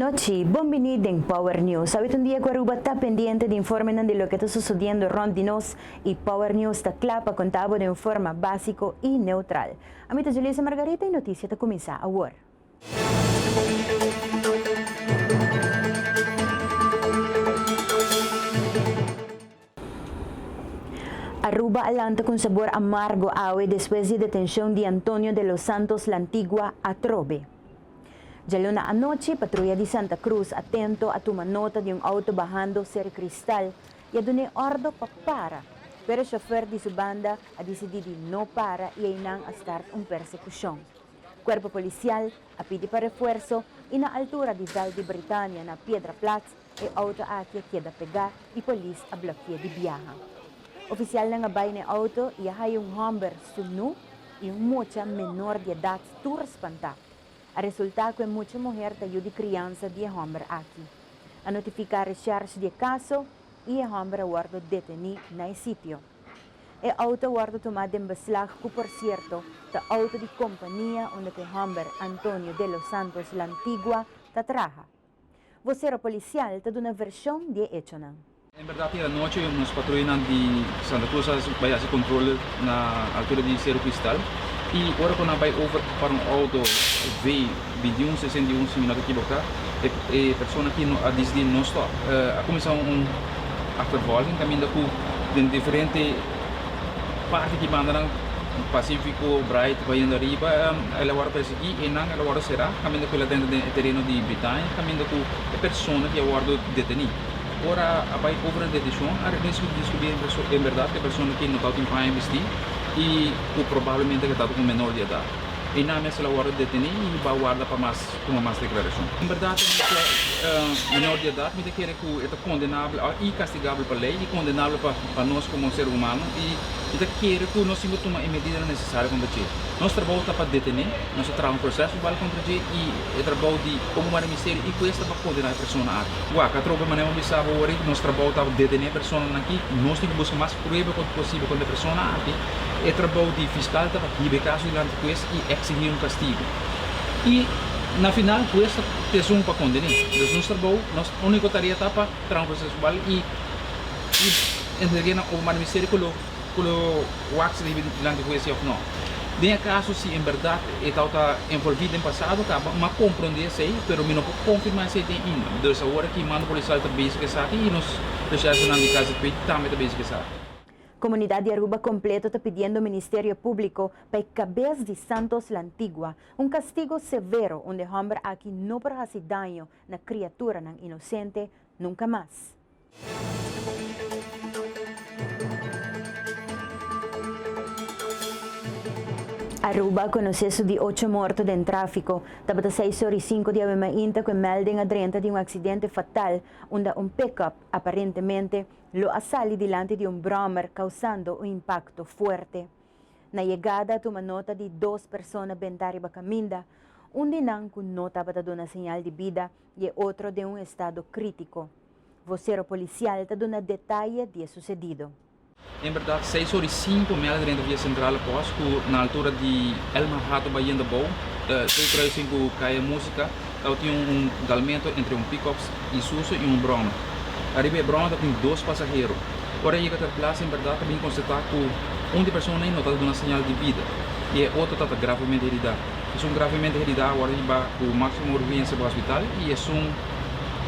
nochi, bon bini den Power News. Awe ta un dia ku Aruba ta pendiente di informenan di loke ta susodiendo rond di nos i Power News ta kla pa konta bo den un forma básiko i neutral. Ami ta Julissa Margarita i notisia ta kuminsá awor. Aruba a lanta cu un sabor amargo awe despues di detencion di Antonio de los Santos Lantigua atrobe. Djaluna anochi, patruya di Santa Cruz atento a tuma nota di un auto bahando Ser Cristal y a dun'e ordo pa para, pero e chofer di su banda a dicidi di no para y eynan a start un persecucion. Cuerpo Policial a pidi pa refuerzo y na altura di Veld di Britania na Piedra Plat E auto aki a keda pegá i polis a bloki'é di biaha. Ofisialnan a bai na e auto i a haya un hòmber sunú i un mucha menor di edat tur spantá. A resultá ku e mucha muher ta yu di kriansa di e hòmber aki. A notifiká reshèrsh di e kaso i e hòmber a wòrdu detení na e sitio. E auto a wòrdu tumá den beslag ku por sierto ta auto di kompania unda ku e hòmber Antonio de los Santos Lantigua ta traha. Vocero policial ta duna version di e echonan. En berdad e anochi nos patruyanan di Santa Cruz a bai haci controle na altura di Cerro Cristal y ora cu nan bai over para un auto V 21 61 si mi no ta equiboca e persona aki a dicidi no stop. A cuminsa un achtervolging caminda cu den diferente parti ki banda nan Pacifico, Bright bayendo ariba el a wòrdu persiguí i nan el a wòrdu será kaminda ku el a drenta den e tereno di Britania kaminda ku e persona ki a wòrdu detení. Ora a bai over na detenshon a diskubrí en bèrdat ku e persona ki no tabatin paña bistí i ku probablemente ke tabata un menor di edat. Einan mes el a wòrdu detení i hiba warda pa mas tuma mas deklarashon. En bèrdat e mucha menor di edat mi ta kere ku e ta kondenabel i kastigabel pa lei i kondenabel pa nos komo ser humano i mi ta kere ku nos tin ku tuma e medidanan nesesario kontra dje. Nos trabou ta pa detené, nos ta traha un proseso verbal kontra dje i e trabou di Openbaar Ministerio i kues ta pa kondená e persona aki. Wak, atrobe manera bo bisa bo wor, nos trabou ta detené e personanan aki, nos tin ku buska mas prueba ku posibel kontra e persona aki. E trabou di fiskal ta pa hiba e kaso dilanti hues i eksigí un kastigu. I na final hues ta esun pa kondené. Dus nos trabou, nos úniko tarea ta pa traha un proseso verbal i entreg'é na Openbaar Ministerio ku lo ku lo wak si ta hiba dilanti hues si òf no. Den e kaso si en bèrdat e tabata envolví den pasado kaba, mi a komprondé esei, pero mi no por konfirmá esei te ainda. Dus awor aki mando polisial ta bezig ku esaki i nos reshèrshnan di KZP tambe ta bezig ku esaki. Comunidad di Aruba completo ta pidiendo Ministerio Publico pa e cabes di Santos La Antigua un castigo severo unda e homber aki no por haci daño na criaturanan inocente nunca mas. Aruba conoce su di ocho morto den trafico. Tabata seis ora y cinco di awe mainta cu e melding a drenta di un accidente fatal unda un pick-up aparentemente lo a sali dilanti di un brommer causando un impacto fuerte. Na yegada a tuma nota di dos persona benta riba caminda, un di nan cu no tabata duna señal di bida y e otro den un estado critico. Vocero policial ta duna detaye di e sucedido. En berdad, seis ora y cinco mel drenta via Centrale Post cu na altura di Elmar Hato bayendo abou, te kruising cu Caya Musica, tabatin un dalmento entre un pick-up Isuzu y un brommer. Ariba e brommer tabatin dos pasahero. Ora a yega ter plaza en berdad ta bin constata cu un di persona ey no ta duna señal di bida y e otro tata gravemente herida. Esun gravemente herida a wordo hiba cu maximo urgencia pa hospital y esun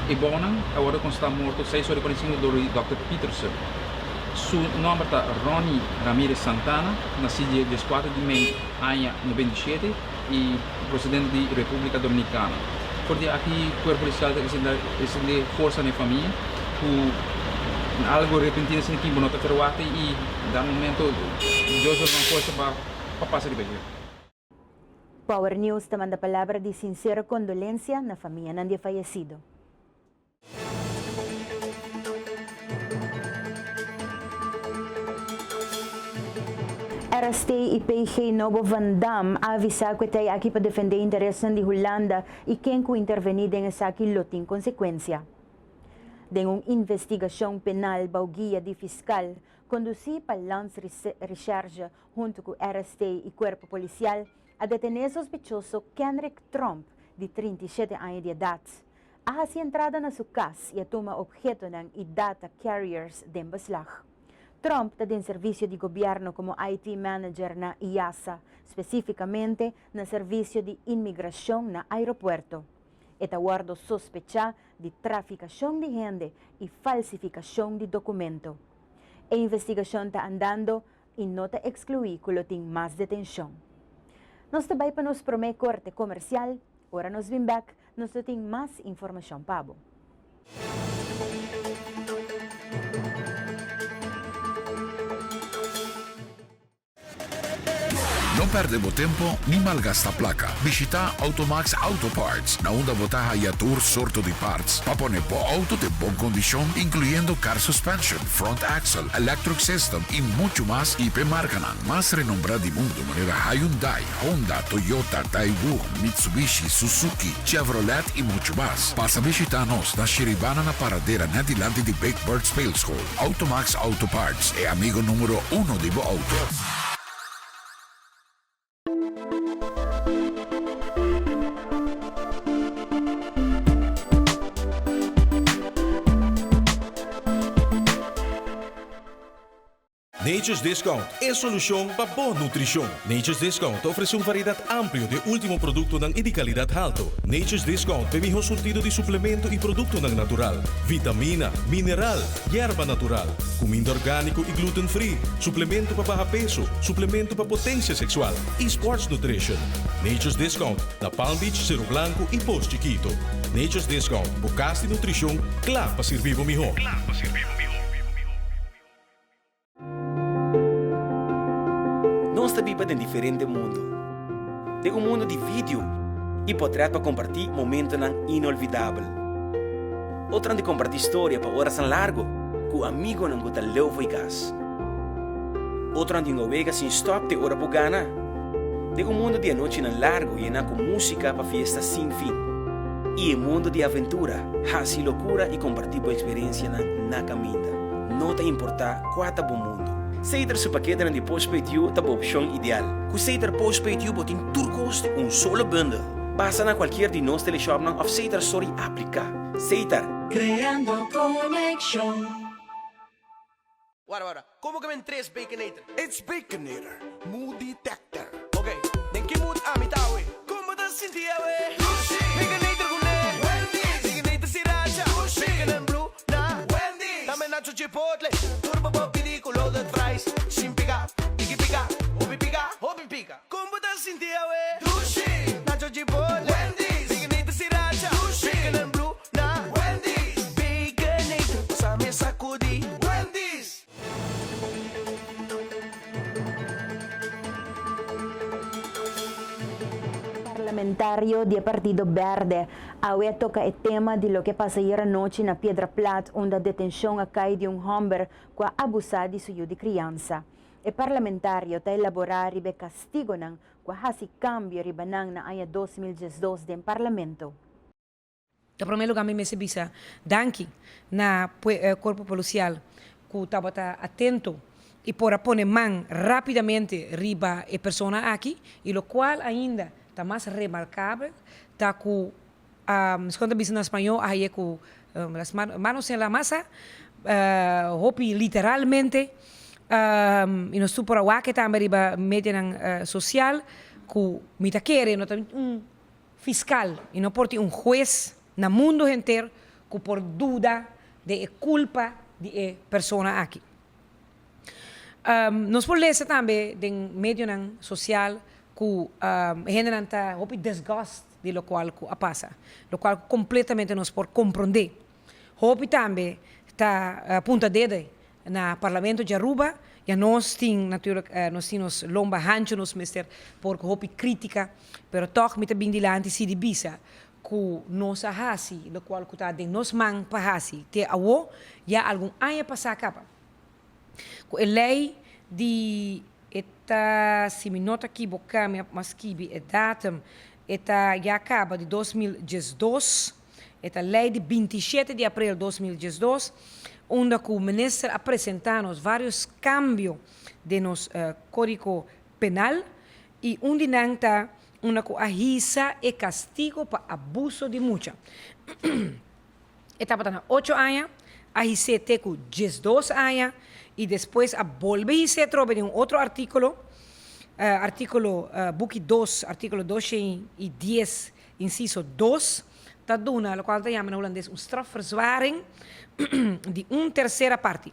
e bounan a wordo constata morto seis ora y cuarenta y cinco dor di Dòkter Peterson. Su nomber ta Ronny Ramirez Santana, naci dia diescuatro di mei aña 97 y procedente di Republica Dominicana. For di aki Cuerpo Policial ta extende forsa na e famia cu algo repentino asina ki bo no ta verwachta y da momento Dios lo duna forsa pa pasa riba dje. Power News ta manda palabra di sincero condolencia na famianan di e fayecido. RST y PG Nobo Van Dam a avisa cu e tey aki pa defende interesnan di Hulanda y ken cu interveni den esaki lo tin consecuencia. Den un investigacion penal bao guia di fiscal, conduci pa Landsrecherche hunto cu RST y Cuerpo Policial, a detene sospechoso Kenrick Tromp di 37 aña di edad. A hasi entrada na su kas i a tuma ophetonan i data carriers den beslag. Tromp ta den servisio di gobièrnu komo IT manager na IASA, spesífikamente na servisio di inmigrashon na aeropuerto. E ta wòrdu sospechá di trafikashon di hende i falsifikashon di dokumento. E investigashon ta andando i no ta ekskluí ku lo tin mas detenshon. Nos ta bai pa nos promé korte komersial, ora nos bin bèk nos lo tin mas informashon pa bo. No perde bo tempo ni malgasta placa. Bishita Automax Auto Parts, na unda bo ta haya tur sorto di parts pa pone bo auto den bon condicion, incluyendo car suspension, front axle, electric system y mucho mas y p'e marcanan mas renombra di mundo manera Hyundai, Honda, Toyota, Daewoo, Mitsubishi, Suzuki, Chevrolet y mucho mas. Pasa bishita nos na Shiribana na Paradera net dilanti di Big Bird Speelschool. Automax Auto Parts, e amigo numero uno di bo auto. Nature's Discount, e solucion pa bo nutricion. Nature's Discount ta ofrece un variedad amplio di e ultimo productonan y di calidad halto. Nature's Discount ta e miho surtido di suplemento y productonan natural, vitamina, mineral, yerba natural, cuminda organico y gluten free, suplemento pa baha peso, suplemento pa potencia sexual y sports nutrition. Nature's Discount na Palm Beach, Cero Blanco y Pos Chiquito. Nature's Discount, bo cas di nutricion cla pa sirbi bo miho. Nos ta biba den diferente mundu. Den un mundu di video i potrèt pa kompartí momentonan inolvidabel. Otronan di kompartí storia pa orasnan largu ku amigonan ku ta leu fo'i kas. Otronan di hunga wega sin stòp te ora bo gana. Den un mundu di anochinan largu yená ku músika pa fiesta sin fin. I e mundu di aventura, hasi lokura i kompartí bo eksperensianan na kaminda. No ta importá kua ta bo mundu. Seter su paketenan di Postpaid You ta bo opshon ideal. Ku Seter Postpaid You bo tin tur kos den un solo bundel. Pasa na kualkier di nos teleshopnan òf Seter Store i apliká. Seter. Creando conexion. Wara wara, como ke men tres Baconator? It's Baconator, mood detector. Ok, den ki mood ami ta awe? Con bo ta sinti awe? Dushi! Baconator cu ne? Wendy's! Baconator sriracha! Dushi! Bacon and blue na? Wendy's! Tambe nacho chipotle! Tur bo por pidi cu loaded fries! Sin pica, tiki pica, hopi pica, hopi pica! Con bo ta sinti awe? Dushi! Nacho chipotle! Wendy's! Baconator sriracha! Dushi! Bacon and blue na Wendy's. Baconator, pasa mi sacudi. Wendy's. Parlamentario di e partido Berde awe a toca e tema di loke pasa ayer anochi na Piedra Plat unda detencion a cay di un homber cu a abusa di su yu di criansa. E parlamentario ta elabora riba e castigonan cu a haci cambio riba nan na aña 2012 den Parlamento. Na promé lugá mi mester bisa danki na Cuerpo Policial cu tabata atento y por a pone man rapidamente riba e persona aki y locual ainda ta mas remarcabel ta cu con ta bisa na spañol a haye cu las manos en la masa hopi literalmente y nos tur por a wak tambe riba medianan social cu mi ta kere no ta un Fiscal y no por tin un huez na mundo henter cu por duda den e culpa di e persona aki. Nos por lesa tambe den medionan social cu hendenan ta hopi disgust di locual cu a pasa, locual cu completamente nos por compronde. Hopi tambe ta punta dede na Parlamento di Aruba, ya nos tin natuurlijk nos tin nos lomba hancho nos mester por ku hopi kritika, pero tòg mi ta bin dilanti si di bisa ku nos a hasi lokual ku ta den nos man pa hasi te awo, ya algun aña pasá kaba ku e lei di e ta si mi no ta kiboká mi a skibi e datum e ta ya kaba di 2012. E ta lei di 27 di april 2012, unda ku minister a presentá nos vários kambio den nos kódigo penal i un di nan ta unda ku a hisa e kastigo pa abuso di mucha. E tabata na ocho aña, a his'é te ku 12 aña i despues a bolbe his'é atrobe den un otro artíkulo, artíkulo buki dos, artíkulo 210, insiso dos, ta duna lokual ta yama na hulandes un strafverzwaring di un tersera parti.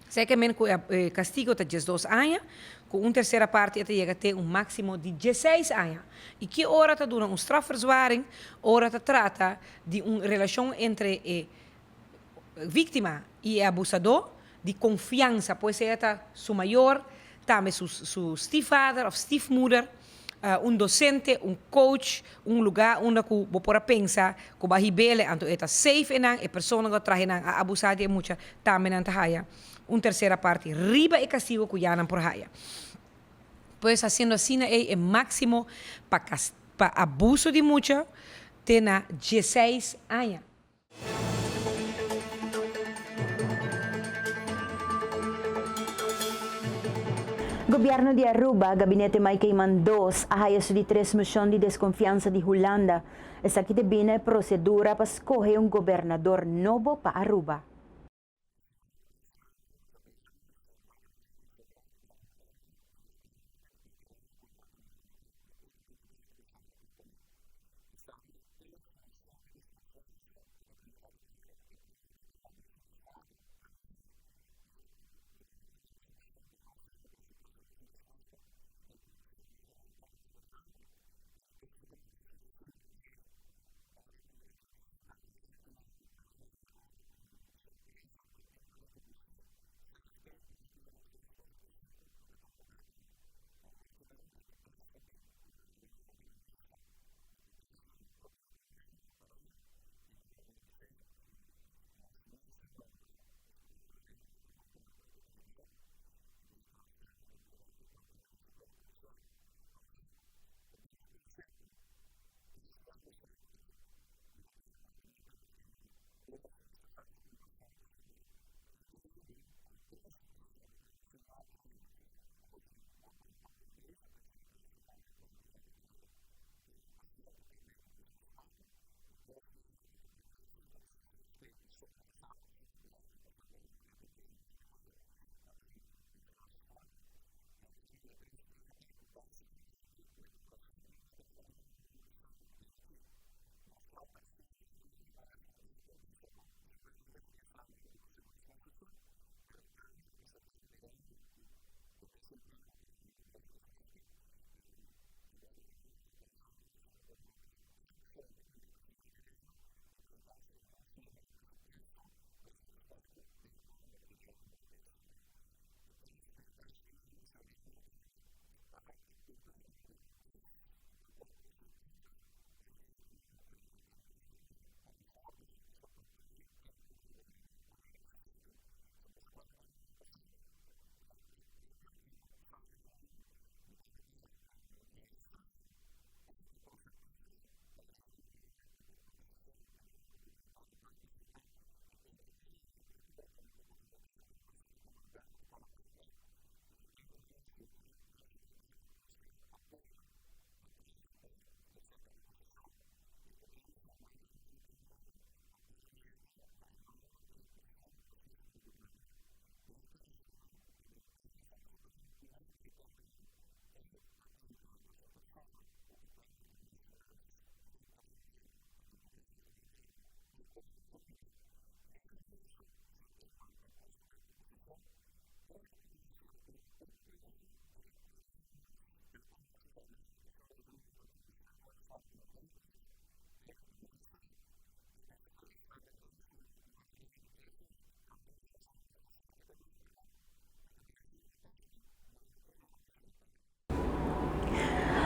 Esei ke men ku e kastigo ta 12 aña, ku un tersera parti e ta yega te un máksimo di 16 aña. I ki ora ta duna un strafverzwaring? Ora ta trata di un relashon entre e víktima i e abusadó di konfiansa, pues sea ta su mayor, tambe su su stiefvader òf stiefmoeder, un dosente, un coach, un lugá unda ku bo por a pensa ku bo a hib'ele, anto e ta safe einan, e persona ku a traha einan a abusá di e mucha, tambe nan ta haya un tersera parti riba e kastigo ku ya nan por haya. Pues hasiendo asina ei e máksimo pa pa abuso di mucha te na 16 aña. Gobierno di Aruba, Gabinete Mike Eman dos, a haya su di tres mocion di desconfiansa di Hulanda. Esaki ta bina e procedura pa scoge un gobernador nobo pa Aruba.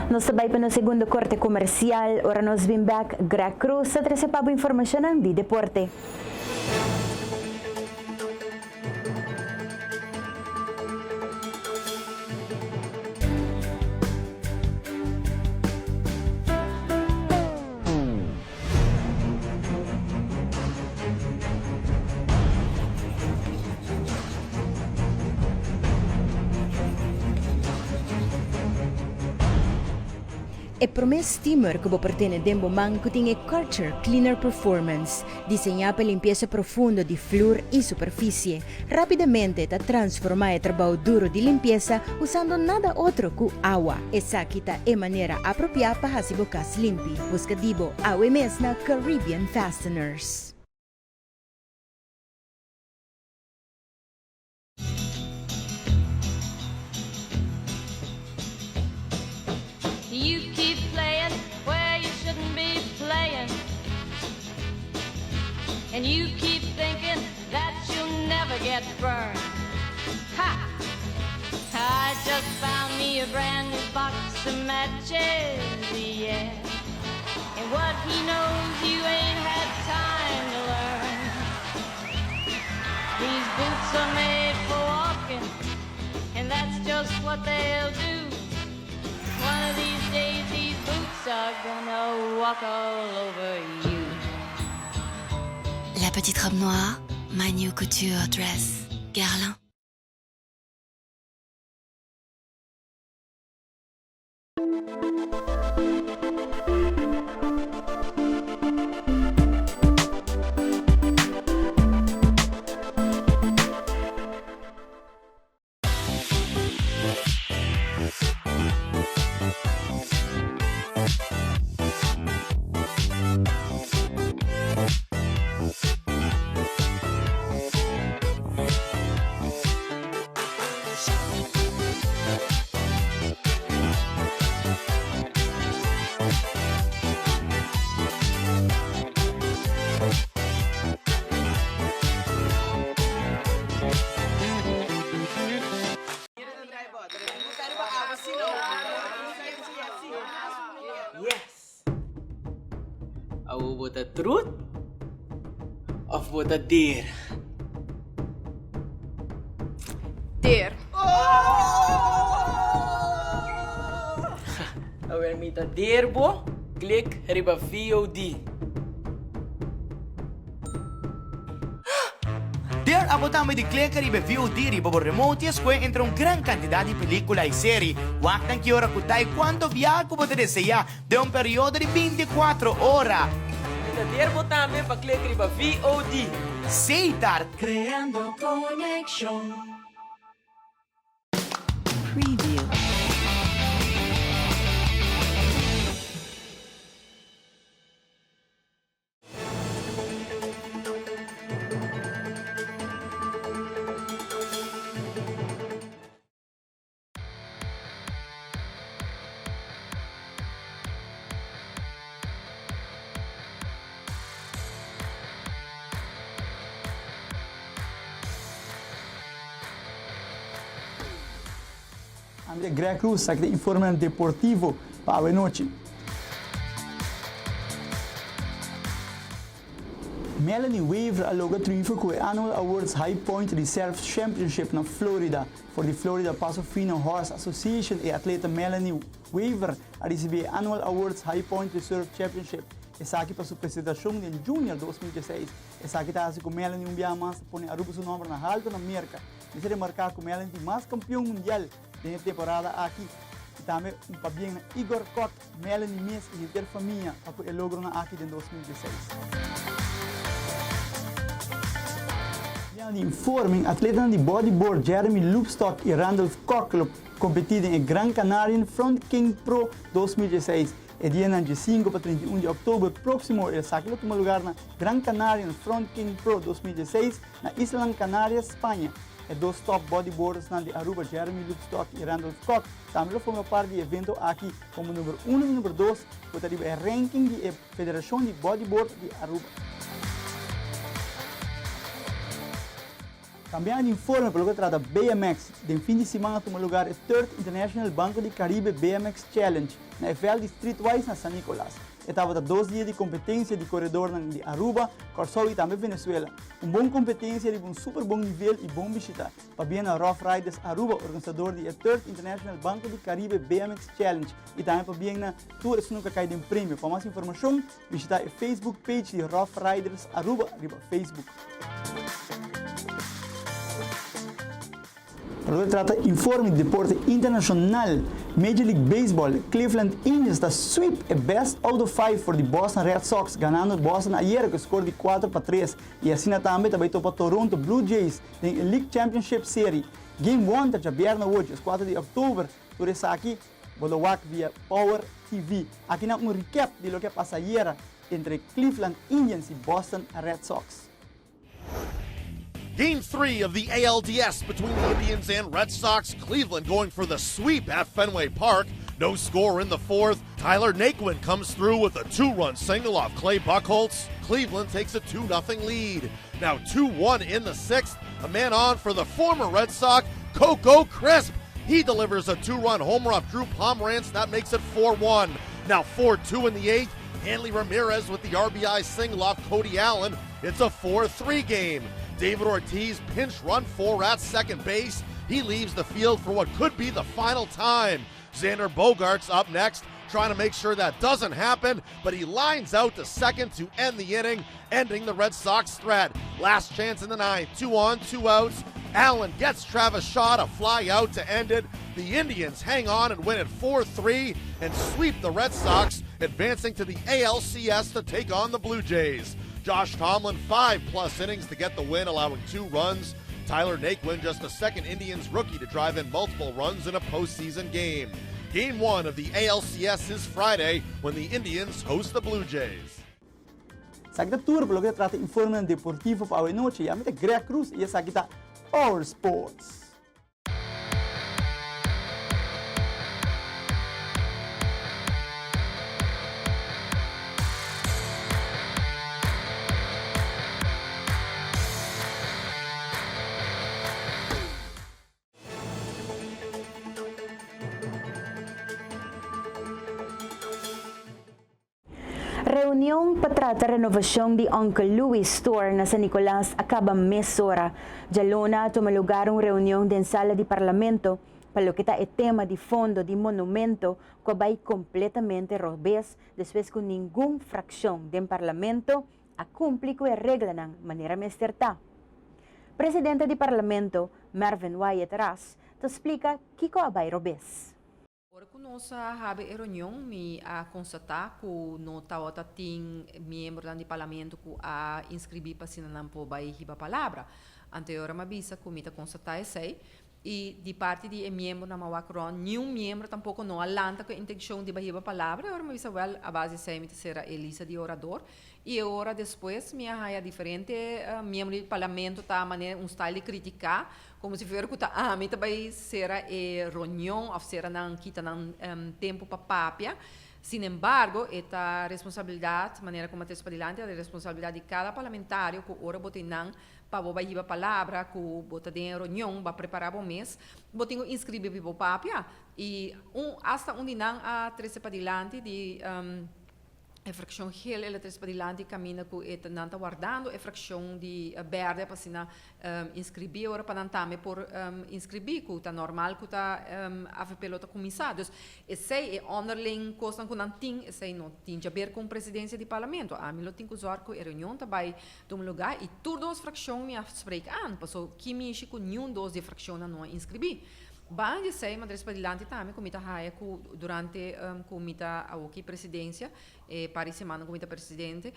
Nos ta bai pa nos segundo korte komersial. Ora nos bin bek, Greg Cruz ta trese pa bo informashonnan di deporte. E promé steamer ku bo por tene den bo man ku tin e Karcher Cleaner Performance, diseñá pa limpiesa profundo di flur i superfisie, rápidamente ta transformá e trabou duru di limpiesa usando nada otro ku awa. Esaki ta e manera apropiá pa hasi bo kas limpi. Buska di bo awe mes na Caribbean Fasteners. You keep playing where you shouldn't be playing. And you keep thinking that you'll never get burned. Ha! I just found me a brand new box of matches, yeah. And what he knows you ain't had time to learn. These boots are made for walking, and that's just what they'll do. One of these days, these boots are gonna walk all over you. La petite robe noire, my new couture dress, Guerlain. Yes! Awo bo ta truth of bo ta deer? Deer. Awer mi ta deer bo, klik riba VOD. Deer abo tambe di klek riba e VOD riba bo remote i escohe entre un gran cantidad di pelicula i seri. Wak nan ki ora cu ta i cuanto biaha cu bo ta desea den un periodo di 24 ora. Mi ta deer bo tambe pa klik riba VOD. Setar. Creando conexion. Preview. Ami ta Greg Cruz, aki ta informenan deportivo pa awe nochi. Melanie Weaver a logra triunfo ku e Annual Awards High Point Reserve Championship na Florida. For di Florida Paso Fino Horse Association e atleta Melanie Weaver a risibí e Annual Awards High Point Reserve Championship. Esaki pa su presentashon den Junior 2016. Esaki ta hasi ku Melanie un biaha mas ta pone Aruba su nòmber na halto na Merka. Mester remarká ku Melanie tin mas kampion mundial den e temporada aki. I tambe un pabien na Igor Kok, Melanie mes i henter famia pa ku e logronan aki den 2016. Biaha di informe, atletanan di bodyboard Jeremy Loopstok i Randolph Kok lo kompetí den e Gran Canarian Front King Pro 2016. E dianan dje sinku pa 31 di òktober próksimo esaki lo tuma lugar na Gran Canarian Front King Pro 2016 na Islanan Canarias, Spaña. E dos top bodyboardersnan di Aruba Jeremy Loopstok i Randolph Kok tambe lo forma parti di e evento aki komo number uno i number dos ku ta riba e ranking di e Federashon di Bodyboard di Aruba. Kambiando di informe pa loke ta trata BMX, den fin di siman a tuma lugar e Third International Banco di Caribe BMX Challenge na e veld di Streetwise na San Nicolas. E tabata dos dia di competencia di coredornan di Aruba, Corsou y tambe Venezuela. Un bon competencia riba un super bon nivel y bon bishita. Pabia na Rough Riders Aruba, organisador di e Third International Banco di Caribe BMX Challenge y tambe pabia na tur esun cu a cay den premio. Pa mas informacion bishita e Facebook page di Rough Riders Aruba riba Facebook. Pa loke ta trata informe di deporte internashonal, Major League Baseball, Cleveland Indians ta sweep e best out of five for di Boston Red Sox, ganando Boston ayera ku e skor di 4-3 i asina tambe ta bai topa Toronto Blue Jays den e League Championship Serie. Game one ta djabièrnè ocho, es kuater di òktober. Tur esaki bo lo wak via Power TV. Aki nan un recap di loke a pasa ayera entre Cleveland Indians i Boston Red Sox. Game three of the ALDS between the Indians and Red Sox. Cleveland going for the sweep at Fenway Park. No score in the fourth. Tyler Naquin comes through with a two run single off Clay Buchholz. Cleveland takes a 2 0 lead. Now 2 1 in the sixth. A man on for the former Red Sox, Coco Crisp. He delivers a two run homer off Drew Pomeranz. That makes it 4 1. Now 4 2 in the eighth. Hanley Ramirez with the RBI single off Cody Allen. It's a 4 3 game. David Ortiz pinch run four at second base. He leaves the field for what could be the final time. Xander Bogaerts up next, trying to make sure that doesn't happen, but he lines out to second to end the inning, ending the Red Sox threat. Last chance in the ninth, two on, two outs. Allen gets Travis Shaw to fly out to end it. The Indians hang on and win it 4 3 and sweep the Red Sox, advancing to the ALCS to take on the Blue Jays. Josh Tomlin, five plus innings to get the win, allowing two runs. Tyler Naquin, just the second Indians rookie to drive in multiple runs in a postseason game. Game one of the ALCS is Friday when the Indians host the Blue Jays. Esaki ta tur pa loke ta trata informenan deportivo pa awe nochi. Ami ta Greg Cruz y esaki ta Power Sports. Reunion pa trata renovacion di Uncle Louis Store na San Nicolas a caba mesora. Djaluna a tuma lugar un reunion den sala di Parlamento pa loke ta e tema di fondo di monumento cu a bay completamente robes despues cu ningun fraccion den Parlamento a cumpli cu e reglanan manera mester ta. Presidente di Parlamento, Mervin Wyatt Ras, ta splica kico a bay robes. Ora ku nos a habi e reunion mi a konstatá ku no tabata tin miembronan di parlamento ku a inskribí pa asina nan por bai hiba palabra. Anto e ora mi a bisa ku mi ta konstatá esei i di parti di e miembronan mi a wak rònt niun miembro tampoko no a lanta ku e intenshon di bai hiba palabra. E ora mi a bisa wèl a base di esei mi ta sera e lista di orador i e ora despues mi a haya diferente miembro di parlamento ta manera un style di kritiká Como si fuera cu ta ami ta bay cera e reunion of cera nan kita nan tempo pa papia. Sin embargo, e ta responsabilidad, manera como a trece padilanti, ta responsabilidad di cada parlamentario cu ora bo tin nan pa bo bay hiba palabra cu bo ta den e reunion, bo a prepara bo mes, bo tin cu inscribi pi bo papia. Y un, hasta un di nan a trece padilanti di. E fraccion geel el a trece padilanti caminda cu e nan ta wardando e fraccion di berde pa asina inscribi ora pa nan tambe por inscribi cu ta normal cu ta avp lo ta cuminsa. Dus esey e onderling cosnan cu nan tin esey no tin djaber cu un presidencia di parlamento. Ami lo tin cu zorg cu e reunion ta bay tuma lugar y tur dos fraccion mi a spreek aan paso ki mishi cu niun dos di e fraccionnan no a inscribi. Ban di esei, ma tres padilanti tambe ku mi ta haya ku durante ku mi ta awoki presidensia, e par di semana ku mi ta presidente,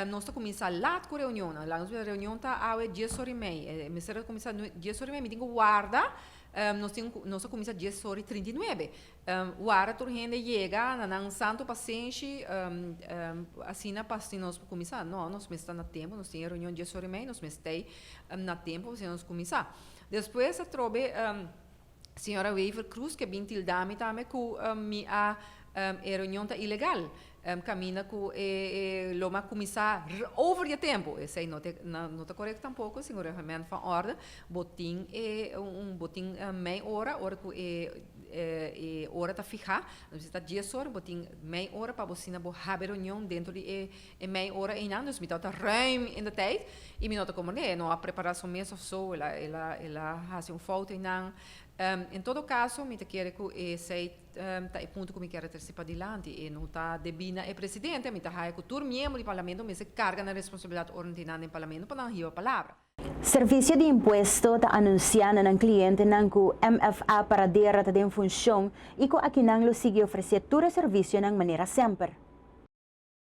nos ta kuminsá lat ku reunionnan. Laga nos bisa reunion ta awe dies ora i mei, e mester a kuminsá dies ora i mei, mi tin ku warda, nos tin ku, nos a kuminsá dies ora i trinta i nuebe. Warda tur hende yega na nan santu pasenshi, asina pa si nos por kuminsá. No, nos mester ta na tempu, nos tin e reunion dies ora i mei, nos mester ei na tempu pa asina nos kuminsá. Despues atrobe señora Wever Croes ke bin tilda mi tambe ku mi a e reunion ta ilegal kaminda ku e lo mi a kuminsá over di e tempu. Esei no ta no ta korekto tampoko segun reglamento van orde. Bo tin e un bo tin mei ora ora ku e e ora ta fihá. Si ta dies ora bo tin mei ora pa bo asina bo habi reunion dentro di e E mei ora einan, dus mi tabata ruim in de tijd y mi no ta comprende, e no a prepara su mes of so, el a, el a, el a haci un fout einan. En todo caso, mi ta kere cu esey ta e punto cu mi kier a trece padilanti. E no ta debi na e presidente, mi ta haya cu tur miembro di parlamento mester carga nan responsabilidad ora nan tin nan den parlamento pa nan hiba palabra. Servisio di Impuesto ta anunsiá na nan klientenan ku MFA Paradera ta den funshon i ku akinan lo sigui ofresé tur e servisionan manera semper.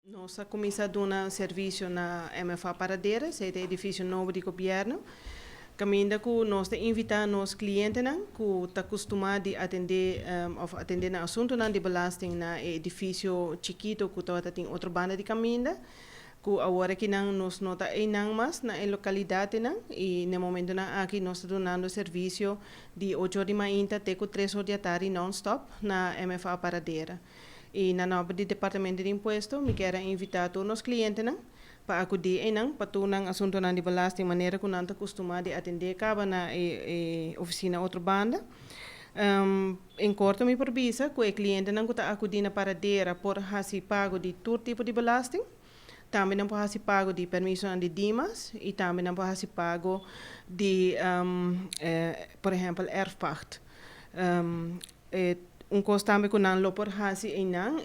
Nos a kuminsá duna servisio na MFA Paradera, esei ta e edifisio nobo di gobièrnu, kaminda ku nos ta invitá nos klientenan ku ta kustumá di atendé òf atendé nan asuntunan di belasting na e edifisio chikitu ku tabata tin otro banda di kaminda, ku awor akinan nos no ta einan mas na e lokalidatnan i na e momentunan aki nos ta dunando servisio di ocho or di mainta te ku tres or di atardi nònstòp na MFA Paradera. I na nòmber di Departamento di Impuesto mi kier a invitá tur nos klientenan pa akudí einan pa tur nan asuntunan di belasting manera ku nan ta kustumá di atendé kaba na e ofisina otro banda. En korto mi por bisa ku e klientenan ku ta akudí na Paradera por hasi pago di tur tipo di belasting. Tambe nan por hasi pago di permisonan di Dimas i tambe nan por hasi pago di por ehèmpel erfpacht. E un kos tambe ku nan lo por hasi einan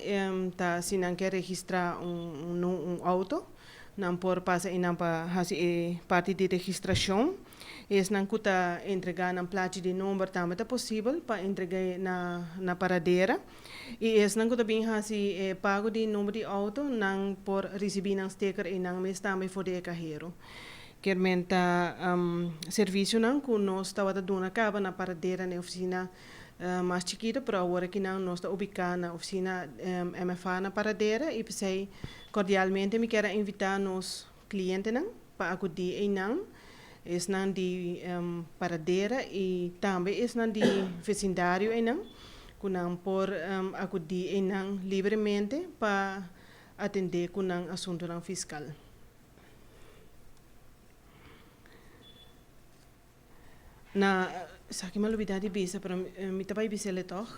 ta si nan ke registrá un un outo, nan por pasa einan pa hasi e parti di registrashon. Esnan ku ta entregá nan plachi di nomber tambe ta posibel pa entreg'é na na paradera. I esnan ku ta bin hasi e pago di nomber di outo, nan por risibí nan steker einan mes tambe for di e kahero. Kier men ta servisionan ku nos tabata duna kaba na paradera na e ofisina mas chikito, pero awor akinan nos ta ubiká na ofisina MFA na Paradera i p'esei kordialmente mi kier a invitá nos klientenan pa akudí einan, esnan di Paradera i tambe esnan di vesindario einan, ku nan por akudí einan libremente pa atendé ku nan asuntunan fiskal. Na, esaki mi a lubida di bisa, pero mi ta bai bis'el tòg.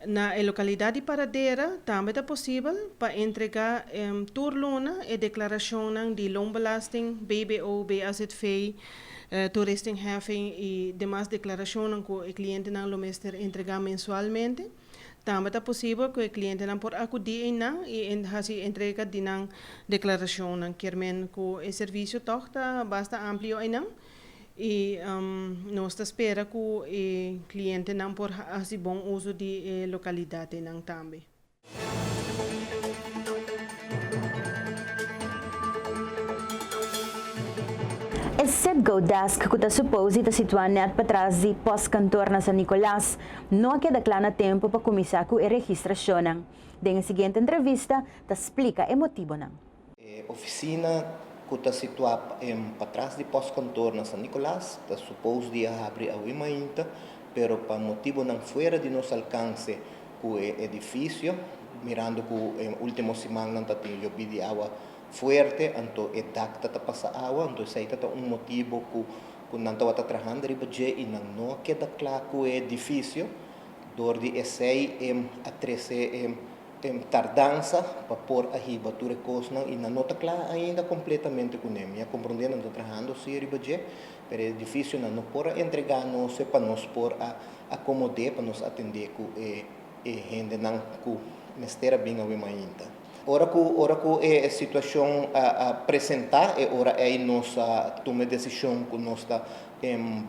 Na e lokalidat di Paradera tambe ta posibel pa entregá tur luna e deklarashonnan di loonbelasting, BBO, BAZV, toeristenheffing i demas deklarashonnan ku e klientenan lo mester entregá mensualmente. Tambe ta posibel ku e klientenan por akudí einan i hasi entrega di nan deklarashonnan. Kier men ku e servisio tòg ta basta amplio einan i nos ta spera ku e klientenan por hasi bon uso di e lokalidat einan tambe. E Citgo Desk ku ta supos di ta situá nèt patras di Postkantoor na San Nicolas no a keda kla na tempu pa kuminsá ku e registrashonnan. Den e siguiente entrevista ta splika e motibonan. E ofisina ku ta situá patras di Postkantoor na San Nicolas ta supos di a habri awe mainta, pero pa motibonan fuera di nos alkanse ku e edifisio, mirando ku e último simannan ta tin yobi di awa fuerte, anto e dak ta ta pasa awa, anto esei ta ta un motibu ku ku nan tabata trahando riba dje i nan no a keda kla ku e edifisio. Dor di esei e a trese e tardansa pa por a hiba tur e kosnan i nan no ta kla ainda kompletamente kuné. Mi a komprondé nan ta trahando si riba dje, pero e edifisio nan no por a entregá nos pa nos por a Acomod'é pa nos atendé ku e e hendenan ku mester a bin awe mainta. Ora ku ora ku e situashon a a presentá e ora ei nos a tuma e desishon ku nos ta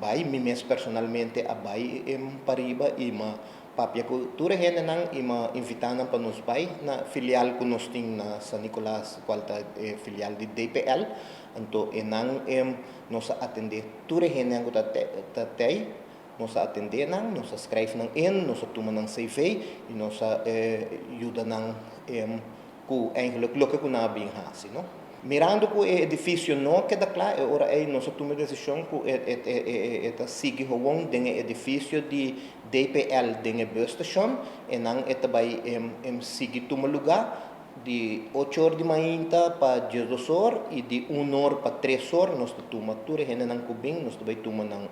bai, mi mes personalmente a bai pariba i m'a papia ku tur e hendenan i m'a invitá nan pa nos bai na filial ku nos tin na San Nicolas kual ta e filial di DPL. Anto enan nos a atendé tur e hendenan ku ta ta tei. Nos a atendé nan, nos a skrijf nan in, nos a tuma nan CV i nos a yuda nan ku eigenlijk loke ku nan a bin hasi, no. Mirando ku e edifisio no a keda kla, e ora ei nos a tuma e desishon ku e ta sigui howon den e edifisio di DPL den e busstation, e nan e ta bai sigui tuma lugá. Di ocho or di mainta pa diesdos or i di un or pa tres or nos ta tuma tur e hendenan ku bin, nos ta bai tuma nan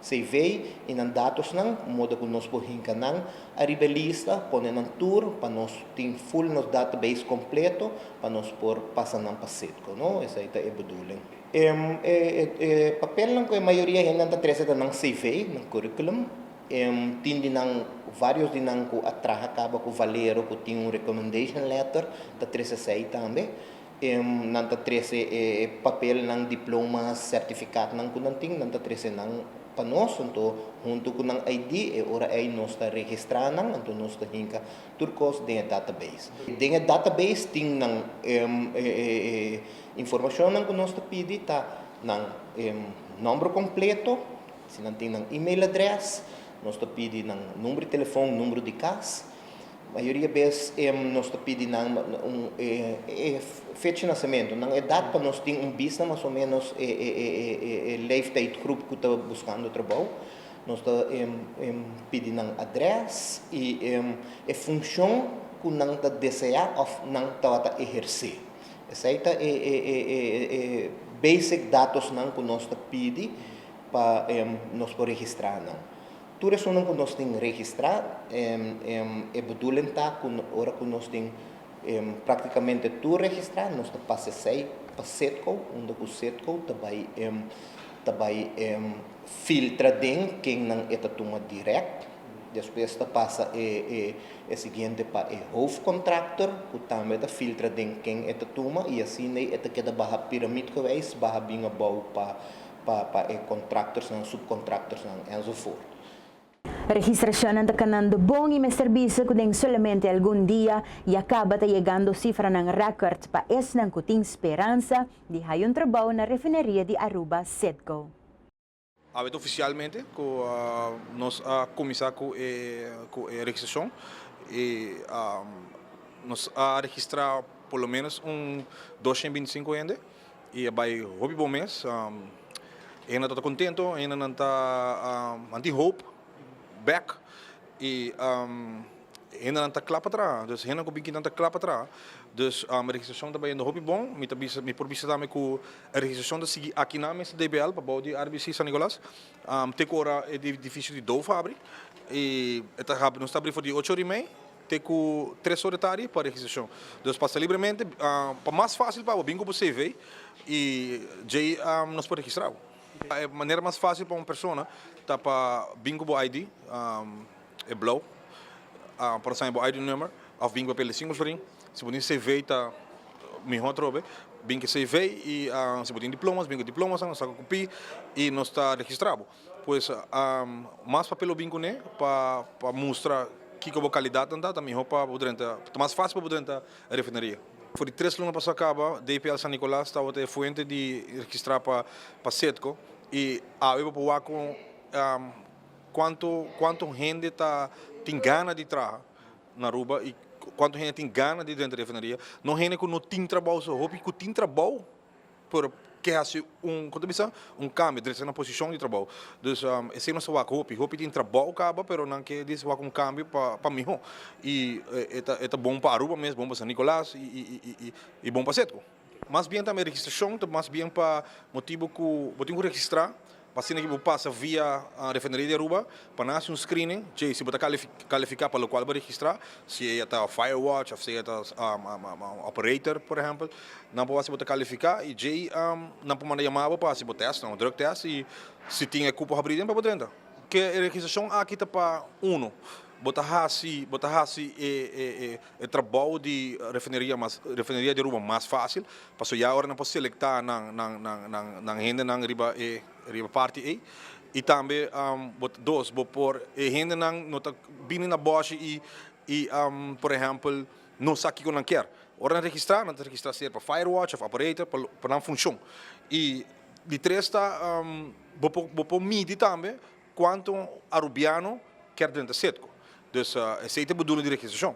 CV i nan datosnan, moda ku nos por hinka nan ariba e lista, pone nan tur pa nos tin full nos database kompleto pa nos por pasa nan pa Citgo, no? Esei ta e bedoeling. E papelnan ku e mayoria hendenan ta trese ta nan CV, nan curriculum. Tin di nan, varios di nan ku a traha kaba ku Valero ku tin un recommendation letter ta trese esei tambe. Nan ta trese e papelnan, diplomas, sertifikatnan ku nan tin, nan ta trese nan pa nos, anto huntu ku nan ID e ora ei nos ta registrá nan, anto nos ta hinka tur kos den e database. Den e database tin nan e informashonnan ku nos ta pidi ta nan nòmber kompleto, si nan tin nan email adrès, nos ta pidi nan number di telefòn, number di kas. Mayoria bes nos ta pidi nan un e fecha di nasementu, nan edat pa nos tin un bista mas o menos e leeftijdgroep ku ta buskando trabou. Nos ta pidi nan adrès i e funshon ku nan ta deseá òf nan tabata ehersé. Esei ta e basic datosnan ku nos ta pidi pa nos por registrá nan. Tur esunnan ku nos tin registrá, e bedoeling ta ku ora ku nos tin praktikamente tur registrá, nos ta pasa esei pa Citgo, unda ku Citgo ta bai ta bai filtra den kennan e ta tuma dirèkt. Despues ta pasa e e siguiente pa e hoofdcontractor ku tambe ta filtra den ken e ta tuma i asina e ta keda baha piramidgewijs baha bin abou pa pa pa e contractorsnan, subcontractorsnan enzovoort. Registracionnan ta canando bon y mester bisa cu den solamente algun dia ya caba ta yegando cifranan record pa esnan cu tin speransa di haya un trabao na refineria di Aruba Citgo. Awet oficialmente cu nos a cuminsa cu e cu e registracion y nos a registra por lo menos un 225 hende. Y a bay hopi bon mes. Hende ta contento, hendenan ta nan tin hoop bek y hendenan ta cla pa traha. Dus hendenan cu bin kinan ta cla pa traha. Dus registracion ta bayendo hopi bon. Mi ta bisa, mi por bisa tambe cu e registracion ta sigui akinan mes na DBL pabou di RBC San Nicolas te cu ora e edificio di Dove habri y e ta habri, nos ta habri for di ocho ora y mei. Te ku tres ora tardi pa registrashon. Dus pasa libremente pa mas fásil pa bo bin ku bo CV i djei nos por registrá bo. E manera mas fásil pa un persona ta pa bin ku bo ID, e blou, pa nos haña bo ID number òf bin ku papel di sinku florin. Si bo tin CV ta mihó atrobe, bin ku e CV i si bo tin diplomas bin ku diplomas, nos ta kopi i nos ta registrá bo. Pues mas papel bo bin kuné pa pa mustra kiko bo kalidatnan ta, ta mihó pa bo drenta, ta mas fásil pa bo drenta e refineria. For di tres luna pasá kaba, DPL San Nicolas tabata e fuente di registrá pa pa Citgo i awe bo por wak ku kuantu kuantu hende ta tin gana di traha na Aruba i kuantu hende tin gana di drenta refineria. No hende ku no tin trabou so, hopi ku tin trabou. Pero ke hasi un, kon ta bisa, un kambio, drecha nan posishon di trabou. Dus esei nos ta wak hopi. Hopi tin trabou kaba, pero nan ke dis wak un kambio pa pa mihó. I e ta e ta bon pa Aruba mes, bon pa San Nicolas i i i i bon pa Cetco. Mas bien tambe registrashon ta mas bien pa motibu ku bo tin ku registrá Pa asina ki bo pasa via Refineria di Aruba pa nan hasi un screening, dje si bo ta califica pa locual bo registra, si ella ta fire watch of si ella ta operator por ehempel, nan por wak si bo ta califica y dje nan por manda yama bo pa hasi bo test, un drug test y si tin e cupo habri den pa bo drenta. Ke e registracion aki ta pa uno, bo ta hasi bo ta hasi e E trabou di refineria mas refineria di Aruba mas facil, pasobra ya ora nan por selecta nan nan nan nan nan hendenan riba e riba parti ey. Y tambe bo dos bo por e hendenan no ta bini na boshi y y por ehempel no sa kico nan kier. Ora nan registra nan ta registra sea pa firewatch of operator pa pa nan funcion. Y di tres ta bo por bo por midi tambe Cuanto Arubiano kier drenta Citgo? Dus esey ta e bedoeling di registracion.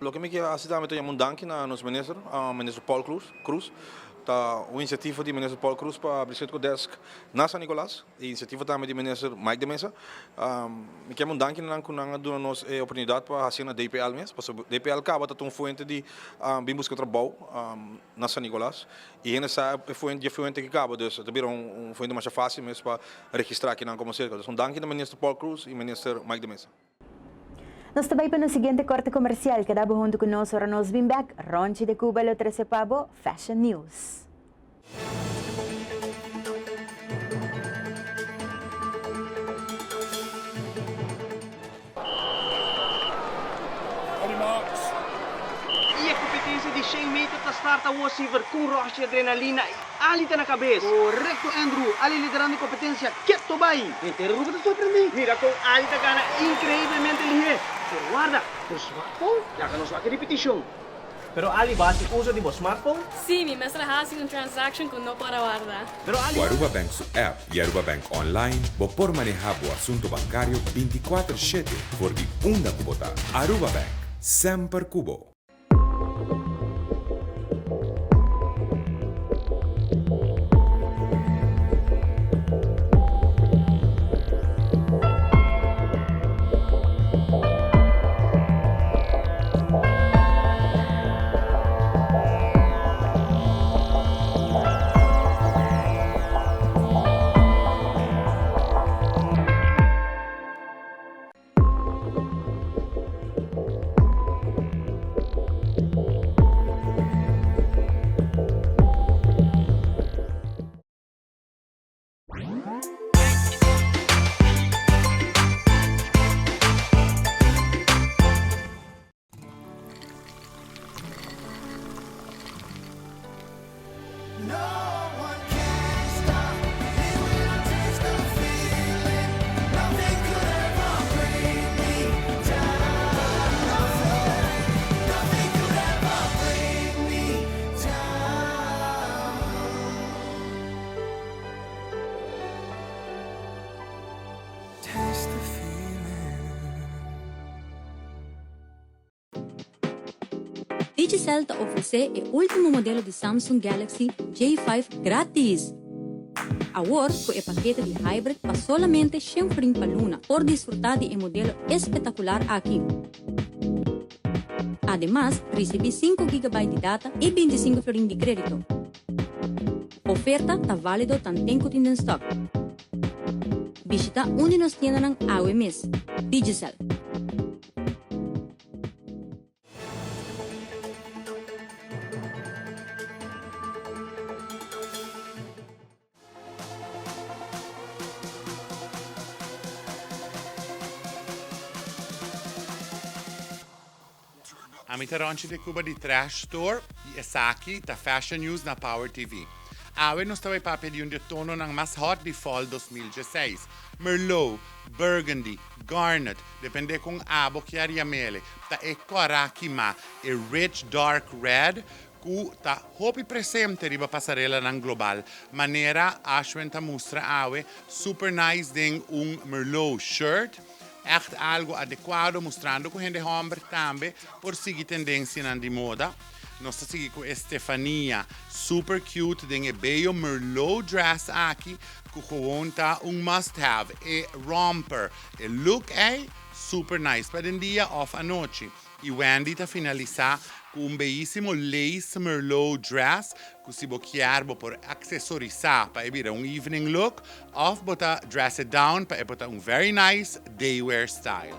Loke mi kier haci tambe ta yama un danki na nos minister, minister Paul Croes. Ta un iniciativa di minister Paul Croes pa abri Citgo Desk na San Nicolas. E iniciativa tambe di minister Mike de Meza. Mi kier yama un danki na nan cu nan a duna nos e oportunidad pa haci na DPL mes. Pasobra DPL caba ta un fuente di bin busca trabou na San Nicolas. Y hende sa e fuente, dje fuente ki caba, dus ta bira un fuente masha facil mes pa registra kinan como cerca. Dus un danki na Minister Paul Croes y Minister Mike de Meza. Nos ta bay pa nos siguiente corte comercial. Keda bo hunto cu nos ora nos bin bek. Ronchi de Cuba lo trece pa bo Fashion News. On your marks. Y e competencia. Kompetensia di shen meter ta start awor Siever ku rush di adrenalina i Ali ta na kabes. Korekto Andrew, Ali liderando e kompetensia keto bai. Henter Aruba ta sorprendí. Mira kon Ali ta gana inkreiblemente lihé. Pero warda, bo smartphone? Laga nos wak e ripitishon. Pero Ali bo hasi uso di bo smartphone? Sí, mi mester a hasi un transaction ku no por a warda. Pero Ali. Ku Aruba Bank su app y Aruba Bank Online bo por maneha bo asunto bancario binticuater shete for di unda cu bo ta. Aruba Bank, semper cu bo. Digicel ta ofresé e último modelo di Samsung Galaxy J5 grátis! Awor ku e pakete di Hybrid pa solamente shen florin pa luna por disfrutá di e modelo espetakular aki. Ademas, risibí sinku gigabyte di data i bintisinku florin di krédito. Oferta ta válido tanten ku tin den stòk. Bishitá un di nos tiendanan awe mes. Digicel. Ami ta Ronchi de Cuba di Trash Store y esaki ta Fashion News na Power TV. Awe nos ta bay papia di un di e tononan mas hot di fall 2016, Merlot, Burgundy, Garnet, depende con abo kier yamele, ta e cora kima, e rich dark red cu ta hopi presente riba pasarelanan global, manera Ashwin ta mustra awe, super nice den un Merlot shirt, Echt algo adecuado mustrando cu hende homber tambe por sigui tendencianan di moda. Nos ta sigui cu Estefania, super cute den e bello merlot dress aki cu gewoon ta un must have. E romper, e look ey, super nice pa den dia of anochi. Y Wendy ta finalisa cu un beyisimo lace merlot dress cu si bo kier bo por accesorisa pa e bira un evening look of bo ta dress it down pa e por ta un very nice day wear style.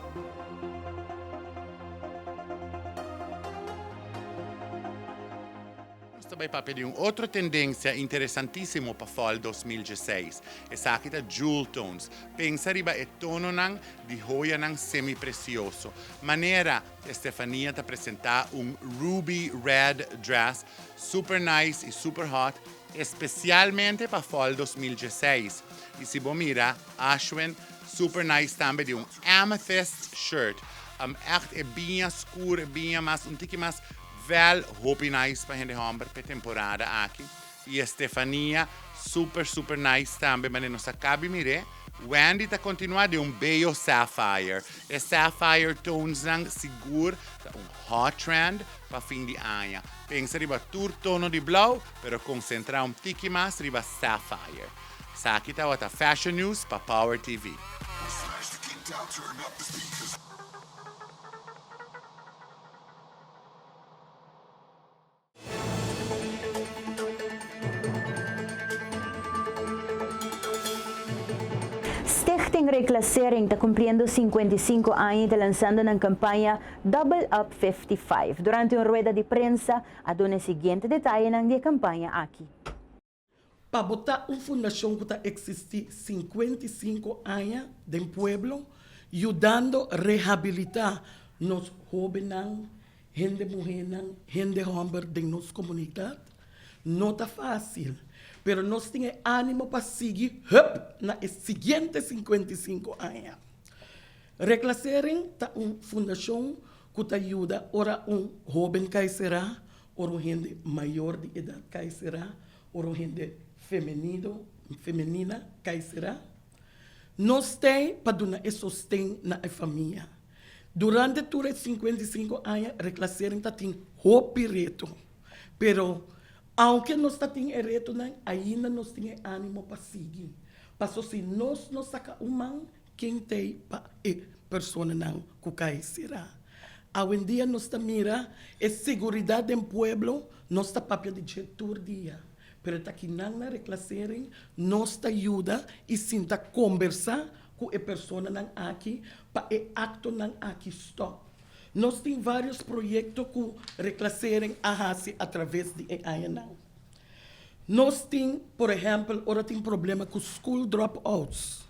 Nos ta bai papia di un otro tendencia interesantisimo pa fall 2016. Esaki ta jewel tones. Pensa riba e tononan di hoyanan semi-precioso. Manera Estefania ta presenta un ruby red dress super nice y super hot, especialmente pa fall 2016. Y si bo mira Ashwin super nice tambe di un amethyst shirt. Um, echt e biña scur, e biña mas un tiki mas wel hopi nice pa hende homber p'e temporada aki. Y Estefania super super nice tambe mane nos a cabi mir'e. Wendy ta continua den un bello sapphire. E sapphire tonesnan sigur ta un hot trend pa fin di aña. Pensa riba tur tono di blauw pero concentra un tiki mas riba sapphire. Esaki tawata Fashion News pa Power TV. Stichting Reclassering ta cumpliendo 55 aña y ta lanzando nan campaña Double Up 55. Durante un rueda di prensa a duna e siguiente detayenan di e campaña aki. Pa bo ta un fundashon ku ta eksistí 55 aña den pueblo, yudando rehabilitá nos hóbennan. hende muhénan, hende hòmber den nos komunidat. No ta fásil, pero nos tin e ánimo pa sigui hùp na e siguiente 55 aña. Reclassering ta un fundashon ku ta yuda ora un hóben kai será, ora un hende mayor di edat kai será, ora un hende femenido, femenina kai será. Nos t'ei pa duna e sosten na e famia. Durante tur e 55 aña Reclassering ta tin hopi reto. Pero aunke nos ta tin e retonan, ainda nos tin e animo pa sigui. Paso si nos no saka un man, ken t'ei pa e personanan ku kai será? Awendia nos ta mira e seguridat den pueblo, nos ta papia di dje tur dia. Pero ta kinan na Reclassering nos ta yuda i sinta kombersá ku e personanan aki pa e aktonan aki stòp. Nos tin vários proyekto ku Reclassering a hasi atraves di e añanan. Nos tin, por ehèmpel, ora tin problema ku school dropouts,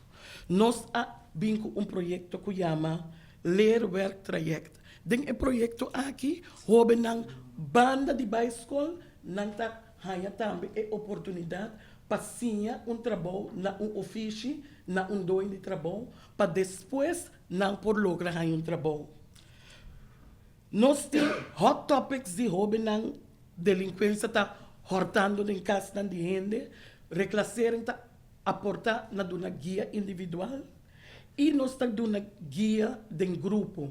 nos a bin ku un proyekto ku yama Leerwerktraject. Den e proyekto aki, hóbennan banda di bai skol, nan ta haña tambe e oportunidat pa siña un trabou na un ofishi, na un doño di trabou, pa despues nan por logra haña un trabou. Nos tin hot topics di hóbennan, delinkuensia ta hòrtando den kasnan di hende, reklasering ta aportá na duna guia individual i nos ta duna guia den grupo.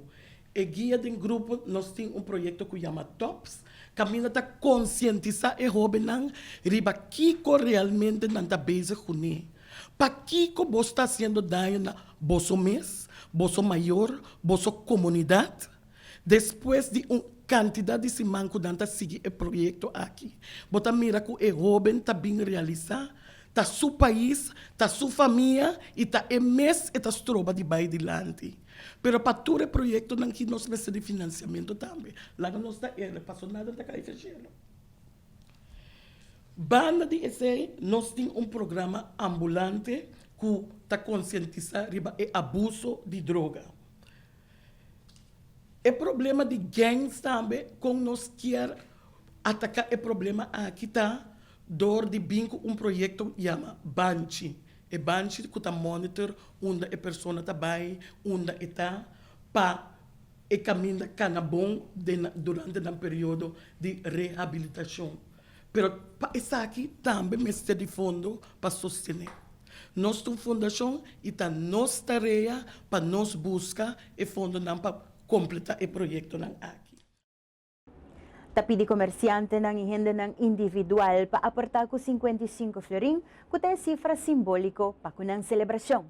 E guia den grupo nos tin un proyekto ku yama tops, kaminda ta konsientisá e hóbennan riba kiko realmente nan ta bezig kuné. Pakiko bo sta hasiendo daño na boso mes, boso mayor, boso komunidat? Despues di un kantidat di siman ku nan ta sigui e proyekto aki, bo ta mira ku e hóben ta bin realisá ta su pais, ta su famia i ta e mes e ta stroba di bai dilanti. Pero pa tur e proyektonan ki nos mester di finansiamentu tambe. Laga nos ta ere, paso nada ta kai feshelo. Banda di esei nos tin un programa ambulante ku ta konsientisá riba e abuso di droga. E problema di gangs tambe, kon nos kier ataká e problema aki ta dor di bin ku un proyekto yama Banchi. E banchi ku ta monitor unda e persona ta bai, unda e ta, pa e kaminda kana bon den durante nan periodo di rehabilitashon. Pero pa esaki tambe mester di fondo pa sostené. Nos ta un fundashon i ta nos tarea pa nos buska e fondonan pa kompletá e proyektonan aki. Ta pidi komersiantenan i hendenan individual pa aportá ku 55 florin, ku ta e sifra simbóliko pa ku nan selebrashon.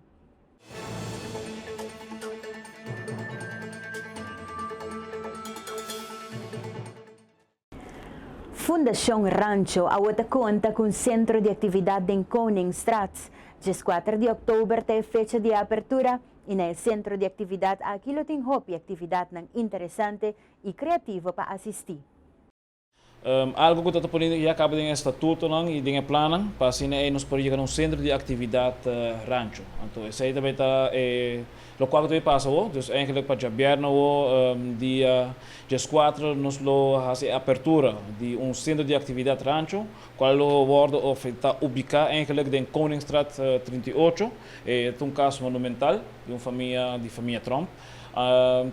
Fundashon Rancho awo ta konta ku un sentro di aktividat den Koningstraat. 14 di òktober ta e fecha di e apertura i na e sentro di aktividat aki lo tin hopi aktividatnan interesante i kreativo pa asistí. Algo ku ta ta poniendo ya kaba den e statutonan i den e plannan pa asina ei nos por yega na un sentro di aktividat Rancho. Anto esei ta bai ta e lokual ku ta bai pasa awor. Dus eigenlik pa djabièrnè awor dia 14 nos lo hasi e apertura di un sentro di aktividat Rancho kual lo wòrdu òf ta ubiká eigenlik den Koningstraat 38. E ta un kas monumental di un famia di famia Tromp.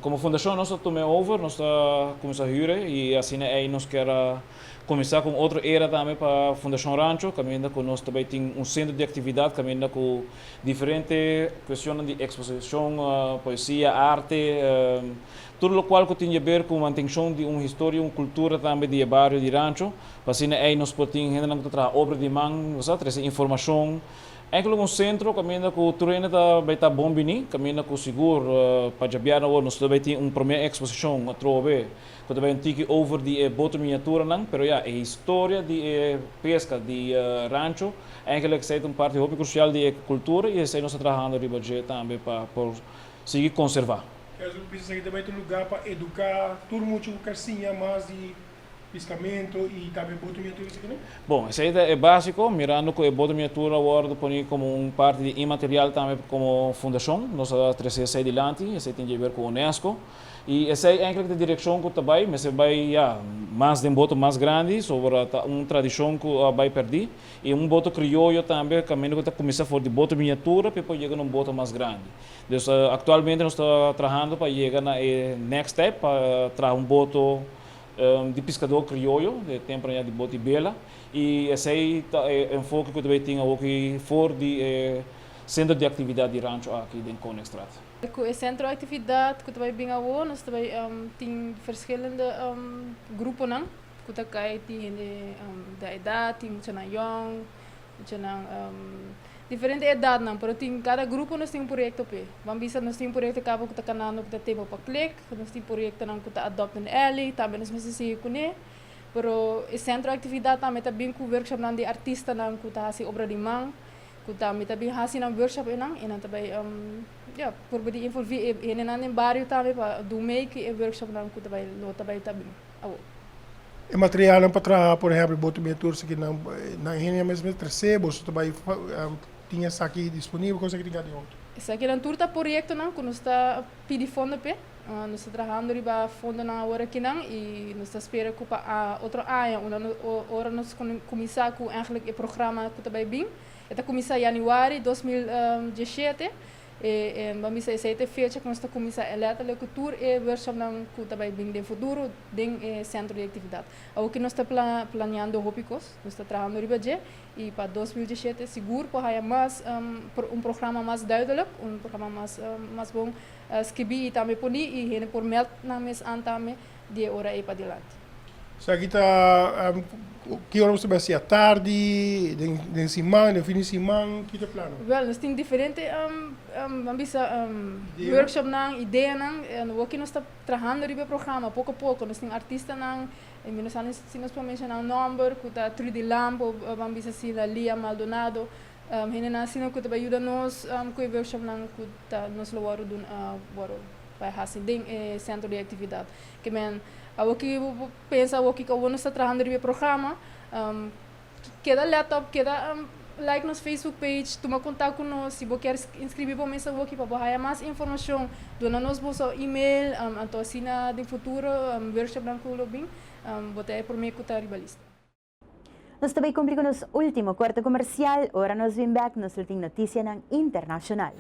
Komo fundashon nos ta tum'é over, nos ta kuminsá hür i asina ei nos kier a kuminsá ku un otro era tambe pa Fundashon Rancho, kaminda ku nos ta bai tin un sentro di aktividat kaminda ku diferente kuestionnan di eksposishon, poesia, arte, tur lokual ku tin di aber ku mantenshon di un historia, un kultura tambe di e bario di Rancho, pa asina ei nos por tin hendenan ku ta traha obra di man, bo sa, trese informashon. Enkele un sentro kaminda ku tur hende ta bai ta bon bini, kaminda ku sigur pa djabièrnè awor nos ta bai tin un promé eksposishon atrobe ku ta bai un tiki over di e boto miniaturanan, pero ya e historia di e peska di rancho enkele esei ta un parti hopi krusial di e kultura i esei nos ta trahando riba dje tambe pa por sigui konservá. Kers un bisa esaki ta bai ta un lugá pa eduká tur mucha ku ker siña mas di. piscamento y tambe boto miniatura esaki nan? Bon, esey ta e basico, mirando cu e boto miniatura a wordo poni como un parti di inmaterial tambe como fundacion, nos a trece esey dilanti, esey tin dje ber cu UNESCO. Y esey eigenlijk ta e direccion cu ta bay, mester bay ya mas den boto mas grandi, sobra ta un tradicion cu a bay perdi. Y un boto crioyo tambe caminda cu ta cuminsa for di boto miniatura pa e por yega na un boto mas grandi. Dus actualmente nos ta trahando pa yega na e next step pa traha un boto di piscador crioyo, di e temponan ya di boti bela. Y esey ta e enfoke cu ta bay tin awoki for di e centro di actividad di rancho aki den Koningstraat. Cu e centro actividad cu ta bay bin awo nos ta bay tin verschillende gruponan cu ta cay tin hende di edad, tin muchanan yong, muchanan diferente edadnan, pero tin cada grupo nos tin un proyecto p'e. Ban bisa nos tin un proyecto caba cu ta canando cu ta Table pa Click, nos tin proyectonan cu ta Adopt an Alley, tambe nos mester sigui cune, pero e centro actividad tambe ta bin cu workshopnan di artistanan cu ta haci obra di man, cu tambe ta bin haci nan workshop einan y nan ta bay ya purba di envolvi e hendenan den bario tambe pa dun mee cu e workshopnan cu ta bay lo ta bay ta bin awo. E materialnan pa traha, por ehempel, boto miniatura esaki nan nan hende mes mester trese, boso ta bai tin esaki disponibel, kon esaki tin keda di otro? Esakinan tur ta proyectonan cu nos ta pidi fondo p'e. Nos ta trahando riba fondonan awor akinan y nos ta spera cu pa otro aña unda ora nos cuminsa cu eigenlijk e programa cu ta bai bin, e ta cuminsa januari 2017. E ban bisa esei ta e fecha ku nos ta kuminsá e lèterlik ku tur e workshopnan ku ta bai bin den futuro den e sentro di aktividat. Awor ku nos ta planeando hopi kos, nos ta trahando riba dje i pa 2017 sigur por haya mas un programa mas duidelik, un programa mas mas bon skibí i tambe poní i hende por mèld nan mes an tambe di e ora ei padilanti. Esaki ta ki ora bo ta bai hasi atardi, den siman, den fin di siman, ki ta e plannan? Wèl, nos tin diferente ban bisa workshopnan, ideanan. Awor ki nos ta trahando riba e programa poko poko. Nos tin artistanan, mi no sa si nos por menshoná un nòmber, ku ta Trudy Lamp òf ban bisa asina Lia Maldonado. Hendenan asina ku ta bai yuda nos ku e workshopnan ku ta nos lo wòrdu duna wòrdu bai hasi den e sentro di aktividat. Ke men Awor ki bo por pensa awor kiko awor nos ta trahando riba e programa, keda let op, keda like nos Facebook page, tuma kontak ku nos, si bo kier inscribi bo mes awor ki pa bo haya mas informashon, duna nos boso email, anto asina den futuro workshopnan ku lo bin, bo ta e prome ku ta riba lista. Nos ta bay cumpli cu nos ultimo corte comercial, ora nos bin bek nos lo tin noticianan internacional.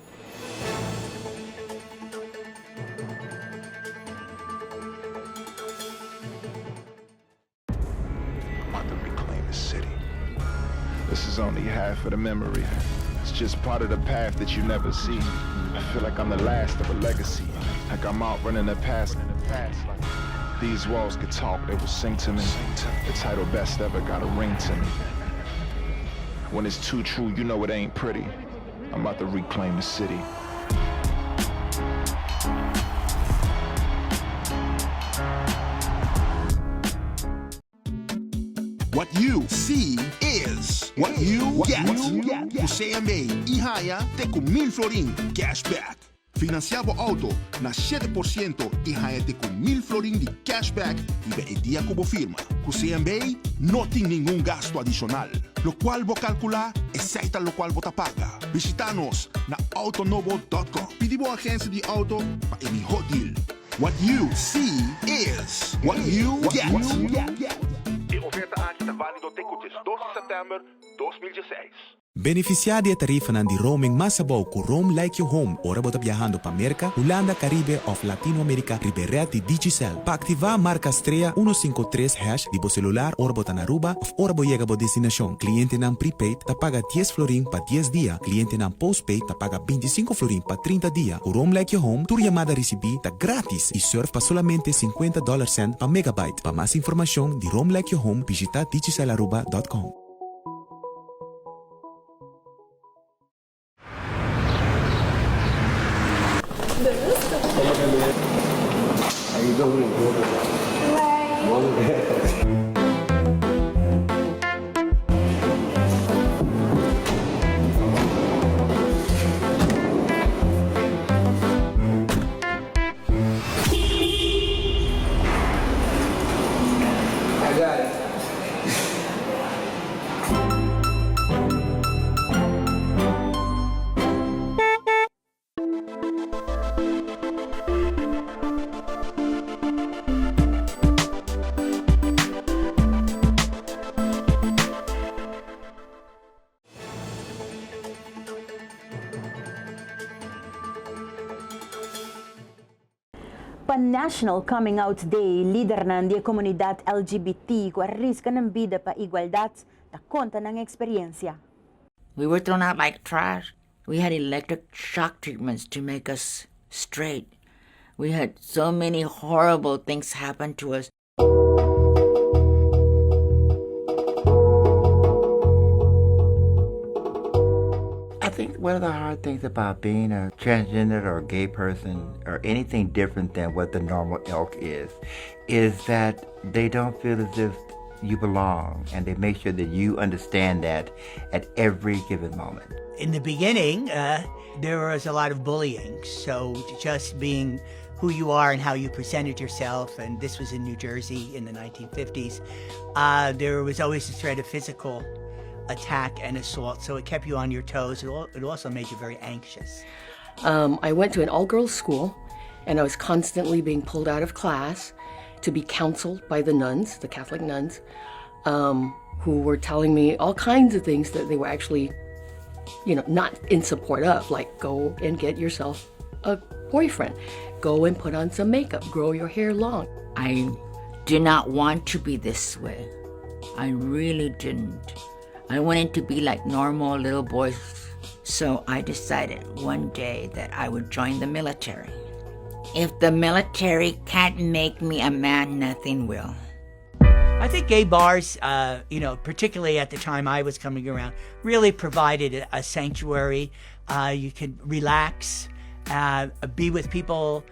I'm about to reclaim the city. This is only half of the memory. It's just part of the path that you never see. I feel like I'm the last of a legacy. Like I'm out running the past. These walls could talk, they will sing to me. The title best ever got a ring to me. When it's too true, you know it ain't pretty. I'm about to reclaim the city. What you see is what you get. Ku CMB i haña te ku mil florin cashback. Finansiá bo outo na 7% i haña te ku mil florin di cashback riba e dia ku bo firma. Ku CMB no tin ningun gastu adishonal. Lokual bo kalkulá, esei ta lokual bo ta paga. Bishitá nos na autonobo dòt kòm. Pidi bo agensia di outo pa e mihó deal. What you see is what you get. E oferta aki ta válido te ku 12 di sèptèmber 2016. Benefisiá di e tarifanan di roaming mas abou ku Roam Like Your Home ora bo ta biahando pa Merka, Hulanda, Karibe òf Latinoamerika riba e rèt di Digicel. Pa aktivá, marka strea 153 hash di bo selular ora bo ta na Aruba òf ora bo yega bo destinashon. Klientenan prepaid ta paga dies florin pa dies dia, klientenan postpaid ta paga 25 florin pa 30 dia. Ku Roam Like Your Home, tur yamada risibí ta gratis i surf pa solamente 50 dollar cent pa megabyte. Pa mas informashon di Roam Like Your Home, bishitá digicelaruba.com. Pa National Coming Out Day, lidernan di e komunidat LGBT ku a riska nan bida pa igualdat ta konta nan eksperiencia. We were thrown out like trash. We had electric shock treatments to make us straight. We had so many horrible things happen to us. I think one of the hard things about being a transgender or gay person or anything different than what the normal elk is, is that they don't feel as if you belong and they make sure that you understand that at every given moment. In the beginning, uh, there was a lot of bullying. So just being who you are and how you presented yourself, and this was in New Jersey in the 1950s, uh, there was always a threat of physical attack and assault. So it kept you on your toes. It, it also made you very anxious. Um, I went to an all girls school and I was constantly being pulled out of class to be counseled by the nuns, the Catholic nuns, um, who were telling me all kinds of things that they were actually, you know, not in support of, like go and get yourself a boyfriend, go and put on some makeup, grow your hair long. I did not want to be this way. I really didn't. I wanted to be like normal little boys. So I decided one day that I would join the military. If the military can't make me a man, nothing will. I think gay bars, uh, you know, particularly at the time I was coming around, really provided a sanctuary. Uh, you could relax, uh, be with people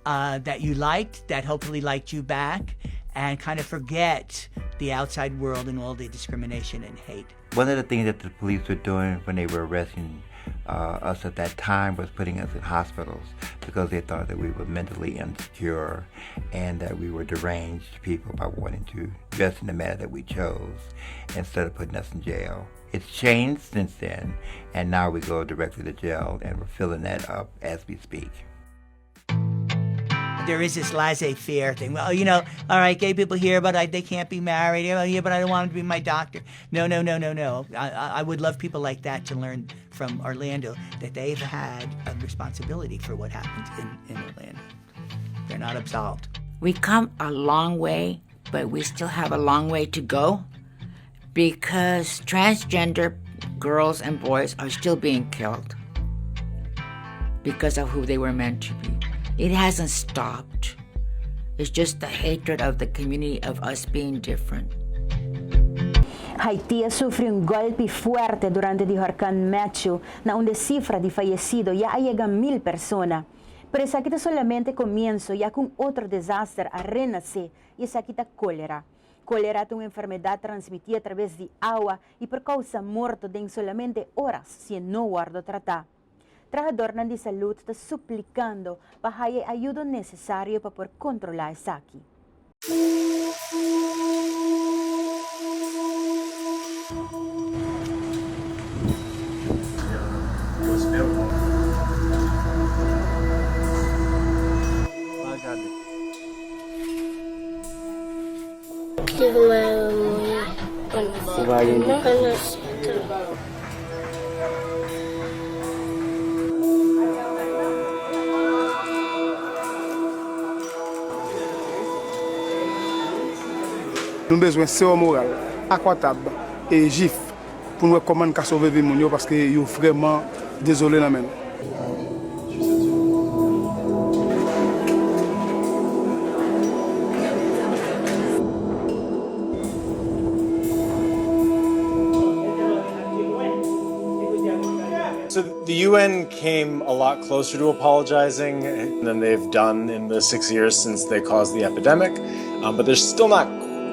uh, that you liked, that hopefully liked you back, and kind of forget the outside world and all the discrimination and hate. One of the things that the police were doing when they were arresting uh, us at that time was putting us in hospitals because they thought that we were mentally insecure and that we were deranged people by wanting to dress in the manner that we chose instead of putting us in jail. It's changed since then, and now we go directly to jail, and we're filling that up as we speak there is this laissez-faire thing. Well, you know, all right, gay people here, but I, they can't be married. Oh, yeah, but I don't want them to be my doctor. No, no, no, no, no. I, I would love people like that to learn from Orlando that they've had a responsibility for what happened in, in Orlando. They're not absolved. We come a long way, but we still have a long way to go because transgender girls and boys are still being killed because of who they were meant to be. It hasn't stopped. It's just the hatred of the community of us being different. Haiti a sufri un golpi fuerte durante di horcan Matthew, na unda cifra di fayecido ya a yega mil persona. Pero esaki ta solamente comienso ya cu otro desaster a renace y esaki ta colera. Colera ta un enfermedad transmiti a traves di awa y por causa morto den solamente horas si no wordo trata. Trahadornan di salud ta suplicando pa haya ayudo necesario pa por controla esaki. Nou bezwen sewòm oral, akwatab e jif pou n wè kòman n ka sove vi moun yo paske yo vrèman dezole nan men nou. So the UN came a lot closer to apologizing than they've done in the six years since they caused the epidemic, um, but they're still not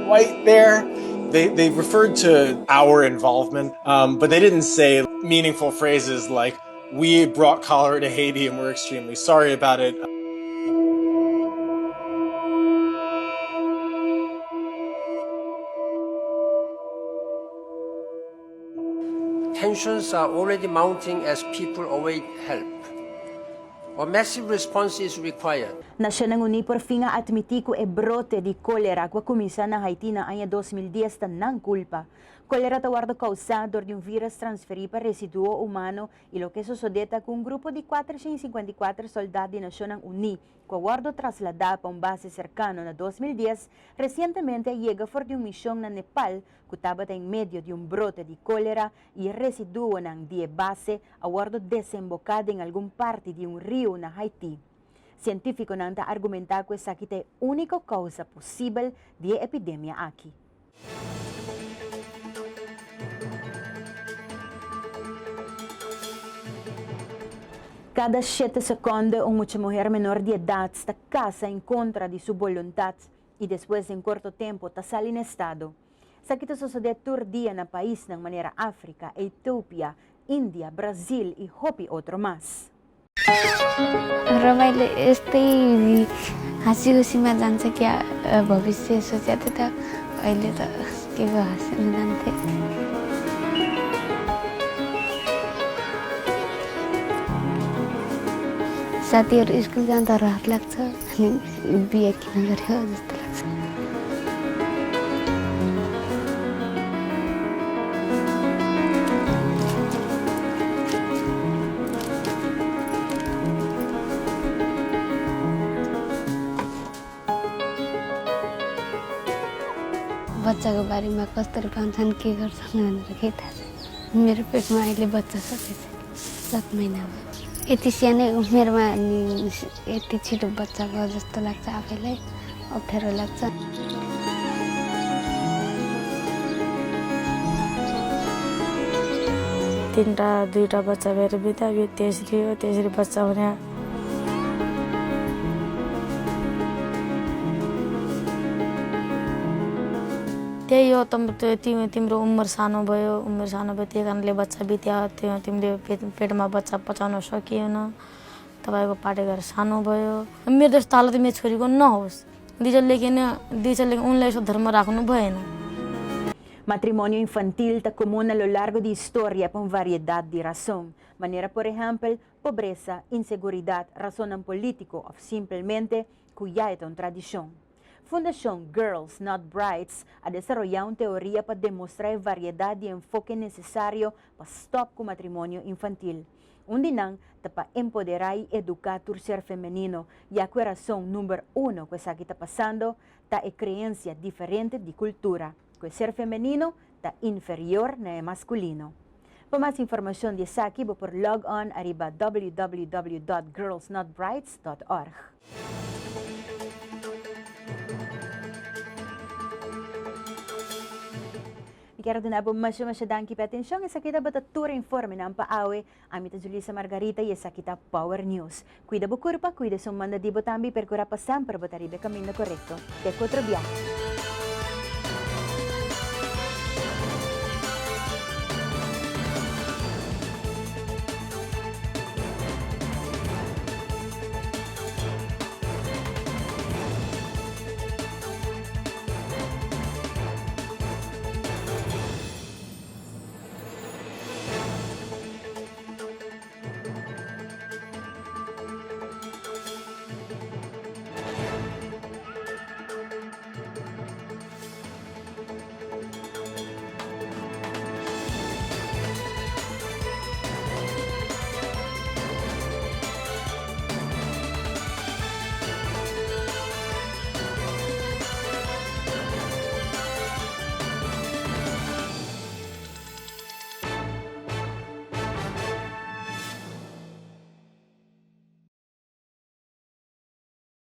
quite there. They, they referred to our involvement, um, but they didn't say meaningful phrases like, we brought cholera to Haiti and we're extremely sorry about it. Tensions are already mounting as people await help. A massive response is required. Nacionnan Uni por fin a admiti cu e brote di colera cu a cuminsa na Haiti na aña 2010 ta nan culpa. Kolera ta wòrdu kousá dor di un vírus transferí pa residuo humano i loke sosodé ta ku un grupo di 454 sòldat di Nashonnan Uní ku a wòrdu trasladá pa un base serkano na 2010 resientemente a yega for di un mishon na Nepal ku tabata en medio di un brote di kolera i e residuonan di e base a wòrdu desemboká den algun parti di un riu na Haiti. Sientífikonan ta argumentá ku esaki ta e úniko kousa posibel di e epidemia aki. Kada shete sekonde un mucha muher menor di edat ta kasa en kontra di su boluntat i despues den korto tempu ta sali na estado. Esaki ta sosodé tur dia na paisnan manera Afrika, Ethiopia, India, Brazil i hopi otro mas. रमाइलो यस्तै हाँसी खुसीमा जान्छ क्या भविष्य सोचेको थिएँ त अहिले त के को हाँस्नु जान्थेँ। साथीहरू स्कुल जाँदा रहर लाग्छ अनि बिहे किन गर्यो जस्तो लाग्छ। बच्चाको बारेमा कसरी पाउँछन् के गर्छन् भनेर केही थाहा छैन। मेरो पेटमा अहिले बच्चा छ, 7 महिना भयो। यति सानै उमेरमा अनि यति छिटो बच्चा भयो जस्तो लाग्छ, आफैलाई अप्ठ्यारो लाग्छ। तिनवटा दुईवटा बच्चा भएर बित्यो, यो तेस्री हो, तेस्री बच्चा हुने। त्यही हो, तिम्रो उमेर सानो भयो, उमेर सानो भयो त्यही कारणले बच्चा बित्यो, त्यो तिमीले पेटमा बच्चा पचाउन सकिएन, तपाईँको पाटेघर सानो भयो। मेरो जस्तो हालत मेरो छोरीको नहोस्, दिजलले उनलाई यसो धर्म राख्नु भएन। Matrimonio infantil ta komun a lo largo di historia pa un variedat di rason, manera por ehèmpel, pobresa, inseguridat, rasonnan polítiko òf simpelmente ku ya e ta un tradishon. Fundashon Girls Not Brides a desaroyá un teoria pa demostrá e variedat di enfoke nesesario pa stòp ku matrimonio infantil. Un di nan ta pa empoderá i eduká tur ser femenino, ya ku e rason number uno ku esaki ta pasando ta e kreensia diferente di kultura, ku e ser femenino ta inferior na e maskulino. Pa mas informashon di esaki bo por log on ariba www dot girlsnotbrides dot org. Mi kier a duna bo masha masha danki pa e atencion. Esaki tabata tur e informenan pa awe. Ami ta Julissa Margarita y esaki ta Power News. Cuida bo curpa, cuida esun manda di bo tambe y percura pa semper bo ta riba e caminda corecto. Te cu otro biaha.